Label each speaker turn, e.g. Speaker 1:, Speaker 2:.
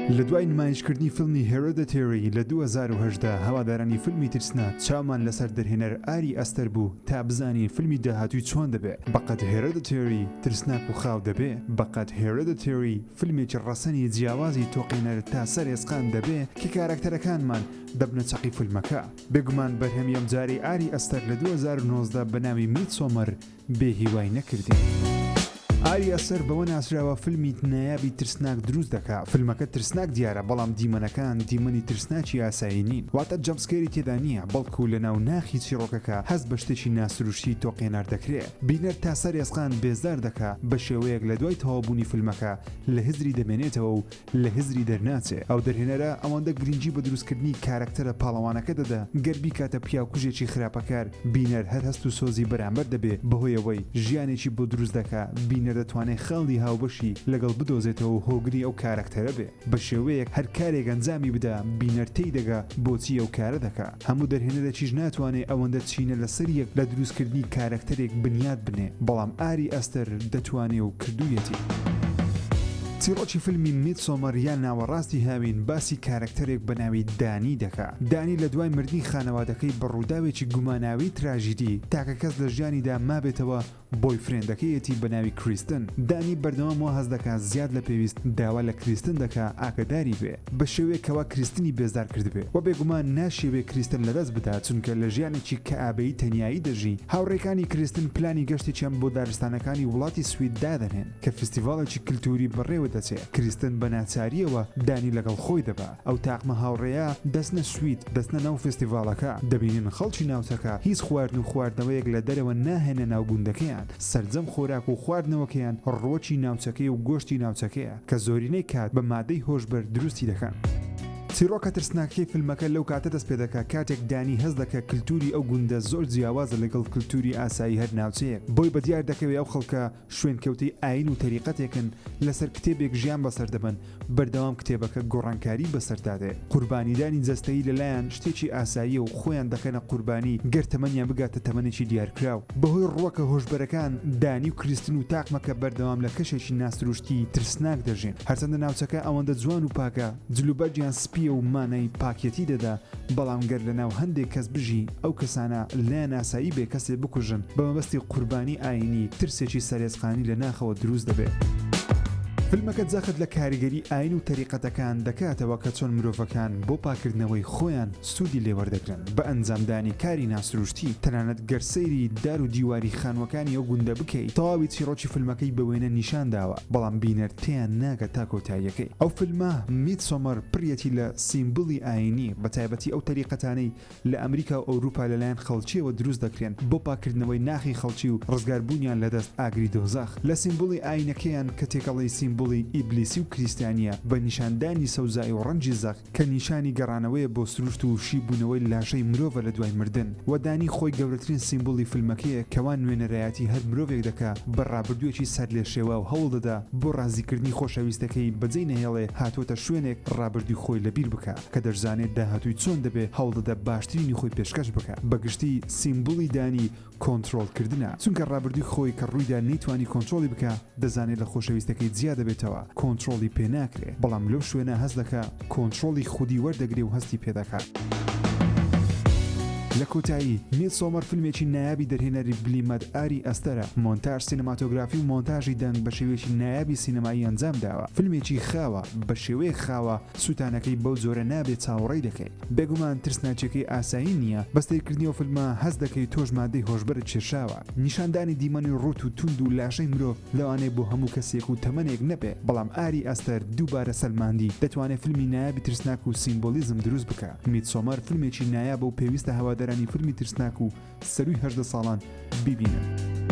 Speaker 1: لە دوای نمایشکردنی فیلمی Hereditary لە 2018 هەوادارانی فیلمی ترسناک چاومان لەسەر دەرهێنەر ئاری ئەستەر بوو تا بزانین فیلمی داهاتووی چۆن دەبێ بەقەد Hereditary ترسناک و خاو دەبێ بەقەد Hereditary فیلمێکی ڕەسەنی جیاوازی تۆقێنەر تا سەر ئێسقان دەبێ کە کاراکتەرەکانمان دەبنە چەقی فیلمەکە بێگومان بەرهەمی ئەمجارەی ئاری ئەستەر لە 2019 بە ناوی Midsommar بێ هیوای نەکردین. ئاری ئەستەر بەوە ناسراوە فیلمی نایابی ترسناک دروست دەکا، فیلمەکە ترسناک دیارە بەڵام دیمەنەکان دیمەنی ترسناکی ئاسایی نین، واتە jump scare ی تێدا نییە بەڵکو لەناو ناخی چیڕۆکەکە هەست بە شتێکی ناسروشتی تۆقێنەر دەکرێ، بینەر تا سەر ئێسقان بێزار دەکا بە شێوەیەک لە دوای تەواوبوونی فیلمەکە لە هزری دەمێنێتەوە و لە هزری دەرناچێ. ئەو دەرهێنەرە ئەوەندە گرنگی بە دروستکردنی کارەکتەرە پاڵەوانەکە دەدا، گەر بیکاتە پیاوکوژێکی خراپەکار، بینەر هەر هەست و سۆزی بەرامبەر دەبێ، بەهۆی ئەوەی ژیانێکی بۆ دروست دەکا، بینەر دەتوانێ خاڵی هاوبەشی لەگەڵ بدۆزێتەوە و هۆگری ئەو کارەکتەرە بێ. بە شێوەیەک هەر کارێک ئەنجامی بدا، بینەر تێی دەگا بۆچی ئەو کارە دەکا. هەموو دەرهێنەرێکیش ناتوانێ ئەوەندە چینە لەسەر یەک لە دروستکردنی کارەکتەرێک بنیات بنێ، بەڵام ئاری ئەستەر دەتوانێ و کردوویەتی. چیڕۆکی فیلمی Midsommar یان ناوەڕاستی هاوین باسی کارەکتەرێک بە ناوی دانی دەکا. دانی لە دوای مردنی خانەوادەکەی بە ڕووداوێکی گوماناوی تراژیدی تاکە کەس لە ژیانیدا مابێتەوە boyfriend ەکەیەتی بە ناوی کریستن. دانی بەردەوام وا هەست دەکا زیاد لە پێویست داوا لە کریستن دەکا ئاگەداری بێ بە شێوەیەک کەوا کریستنی بێزار کردبێ وە بێگومان ناشیەوێ کریستن لەدەست بدا چونکە لە ژیانێکی کەئابەیی تەنیایی دەژی. هاوڕێکانی کریستن پلانی گەشتێکیان بۆ دارستانەکانی وڵاتی سوید دادەنێن کە فیستیڤاڵێکی کلتوری بەڕێوە دەچێ. کریستن بە ناچارییەوە دانی لەگەڵ خۆی دەبا. ئەو تاقمە هاوڕێیە دەچنە سوید، دەچنە ناو فێستیڤاڵەکە، دەبینن خەڵکی ناوچەکە هیچ خواردن و خواردنەوەیەک لە دەرەوە ناهێنە ناو گوندەکەیان، سەرجەم خۆراک و خواردنەوەکەیان ڕووەکی ناوچەکەی و گۆشتی ناوچەکەیە کە زۆرینەی کات بە مادەی هۆشبەر دروستی دەکەن. چیڕۆکە ترسناکەی فیلمەکە لەو کاتە دەست پێدەکا کاتێک دانی هەست دەکا کلتوری ئەو گوندە زۆر جیاوازە لەگەڵ کلتوری ئاسایی هەر ناوچەیەک، بۆی بەدیار دەکەوێ ئەو خەڵکە شوێنکەوتەی ئایین و تەریقەتێکن لەسەر کتێبێک ژیان بەسەر دەبەن، بەردەوام کتێبەکە گۆڕانکاری بەسەردا دێ. قوربانیدانی جەستەیی لەلایان شتێکی ئاساییە و خۆیان دەکەنە قوربانی گەر تەمەنیان بگاتە تەمەنێکی دیارکراو. بەهۆی ڕووەکە هۆشبەرەکان، دانی و کریستن و تاقمەکە بەردەوام لە کەشێکی ناسروشتی ترسناک دەژین. هەرچەندە ناوچەکە ئەوەندە جوان و پاکە، جلوبەرگیان سپییە و مانای پاکیەتی دەدا، بەڵام گەر لەناو هەندێک کەس بژی، ئەو کەسانە لایان ئاسایی بێ کەسێ بکوژن بە مەبەستی قوربانی ئایینی، ترسێکی سەرێزقانی لە ناخەوە دروست دەبێ. فیلمەکە جەخت لە کاریگەری ئایین و تەریقەتەکان دەکاتەوە کە چۆن مرۆڤەکان بۆ پاکردنەوەی خۆیان سوودی لێ وەردەگرن بە ئەنجامدانی کاری ناسروشتی، تەنانەت گەر سەیری دار و دیواری خانووەکانی ئەو گوندە بکەی تەواوی چیڕۆکی فیلمەکەی بە وێنە نیشان داوە، بەڵام بینەر تێیان ناگات تا کۆتاییەکەی. ئەو فیلمە، Midsommar، پڕیەتی لە سیمبولی ئایینی، بەتایبەتی ئەو تەریقەتانەی لە ئەمریکا و ئەوروپا لەلایەن خەڵکییەوە دروست دەکرێن بۆ پاککردنەوەی ناخی خەڵکی و ڕزگاربوونیان لە دەست ئاگری دۆزەخ لە سیمبولی ئایینەکەیان کە تێکەڵەی سیمبولی ئیبلیسی و کریستیانییە بە نیشاندانی سەوزایی و ڕەنگی زەق کە نیشانی گەڕانەوەیە بۆ سروشت و شیبوونەوەی لاشەی مرۆڤە لە دوای مردن و دانی خۆی گەورەترین سیمبولی فیلمەکەیە کەوا نوێنەرایەتی هەر مرۆڤێک دەکا بە ڕابردوویەکی سەرلێشێواو هەوڵدەدا بۆ ڕازیکردنی خۆشەویستەکەی بەجێی نەهێڵێ هاتووەتە شوێنێک ڕابردووی خۆی لەبیر بکا کە دەشزانێ داهاتووی چۆن دەبێ هەوڵدەدا باشترینی خۆی پێشکەش بکا بەگشتی سیمبولی دانی کۆنترۆڵ کردنە چونکە ڕابردووی خۆی کە ڕوویدا نەیتوانی کۆنترۆڵی بکا دەزانێ لە خۆشەویستەکەی جیا دەبێتەوە کۆنترۆڵی پێ ناکرێ بەڵام لەو شوێنە هەست دەکا کۆنترۆڵی خودی وەردەگرێ و هەستی پێ دەکا. لە کۆتایی، Midsommar فیلمێکی نایابی دەرهێنەری بلیمەت ئاری ئەستەرە، مۆنتاژ سینەماتۆگرافی و مۆنتاژی دەنگ بە شێوەیەکی نایابی سینەمایی ئەنجام داوە، فیلمێکی خاوە، بە شێوەیەک خاوە سووتانەکەی بەو جۆرە نابێ چاوەڕێی دەکەی. بێگومان ترسناکیەکەی ئاسایی نییە، بە سەیرکردنی ئەو فیلمە هەست دەکەی تۆش مادەی هۆشبەرت کێشاوە. نیشاندانی دیمەنی ڕووت و توند و لاشەی مرۆڤ لەوانەیە بۆ هەموو کەسێک و تەمەنێک نەبێ، بەڵام ئاری ئەستەر دووبارە سەلماندی دەتوانێ فیلمی نایابی ترسناک و سیمبولیزم دروست بکا. Midsommar فیلمێکی نایابە و پێویستە هەوادارانی فیلمی ترسناک و سەرووی 18 ساڵان بیبینن.